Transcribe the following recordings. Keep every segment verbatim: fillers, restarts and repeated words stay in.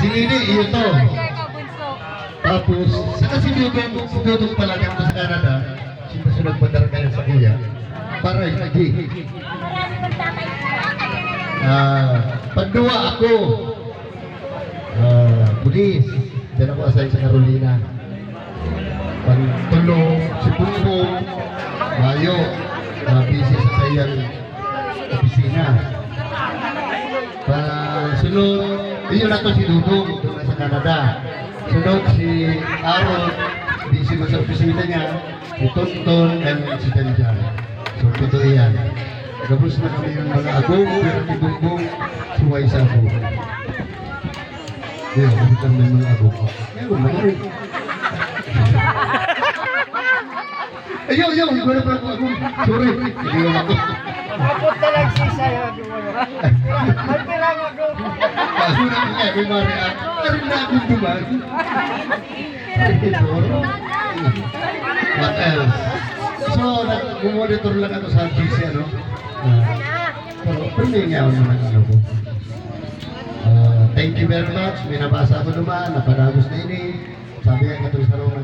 Pinili, iyo to. Tapos, saka si Dudong, si Dudong pala dito sa Canada, siya pa siya nagpadara kaya sa kuya. Para hindi. Ah, pandua ako. Ah, pulis. Diyan ako assign sa Carolina. Pangtulo, si Bumbong, Mayo, ah, busy sa sayang opisina. Pangsunod, iyo na to si Dudong, doon na sa Canada. Sunod si Aaron, busy man sa opisina niya, si Tonton, and si Janjan. So, totoo yan. Gabos na kami ng mga agong, pero si Bumbong, suway sa agong. Ayun, gabos na may mga agong. Ayun, mga rin. Ayaw, ayaw, wala pa ako, ako. Sorry. Hindi ako. Abot na lang si Isay, ano, ano. May pirang ako. Ako na nga, may mga react. Meron na akong duman. What else? So, nag-monitor lang ako sa G C, ano? Ah, pero, pero may nga ako naman, ano ko. Ah, thank you very much. May nabasa ako naman, napadagos na ini. Sabi nga katong sa Roman,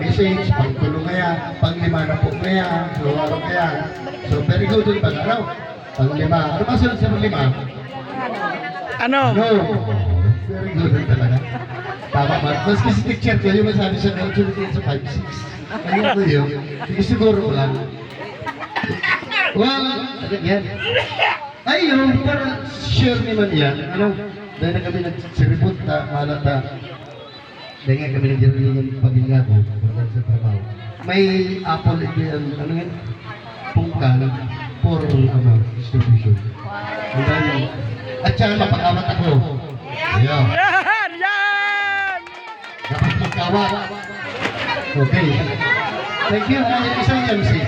message, pangtulo kaya, panglima na po kaya, so ano kaya. So very good yung pag-araw. Panglima. Ano ba sunod sa panglima? Ano? No. Very good yun talaga. Tama ba? Mas kasi teacher ko, yung masabi sa mga sunod sa five six. Ano ko yun? Sige, siguro ko lang. Well, ano yan? Ay, yung para share naman yan. Ano? Dahil na kami nagsiripot ta, malata. Dahil nga kami nagdirilingan pamilya ko, bukan sa trabaho. May apple ito yan, ano yan? Pungkal for ano, distribution. And then, at saka mapakawat ako. Yeah. Yan! Yan! Dapat magkawat. Okay. Thank you. Ay, isang M C.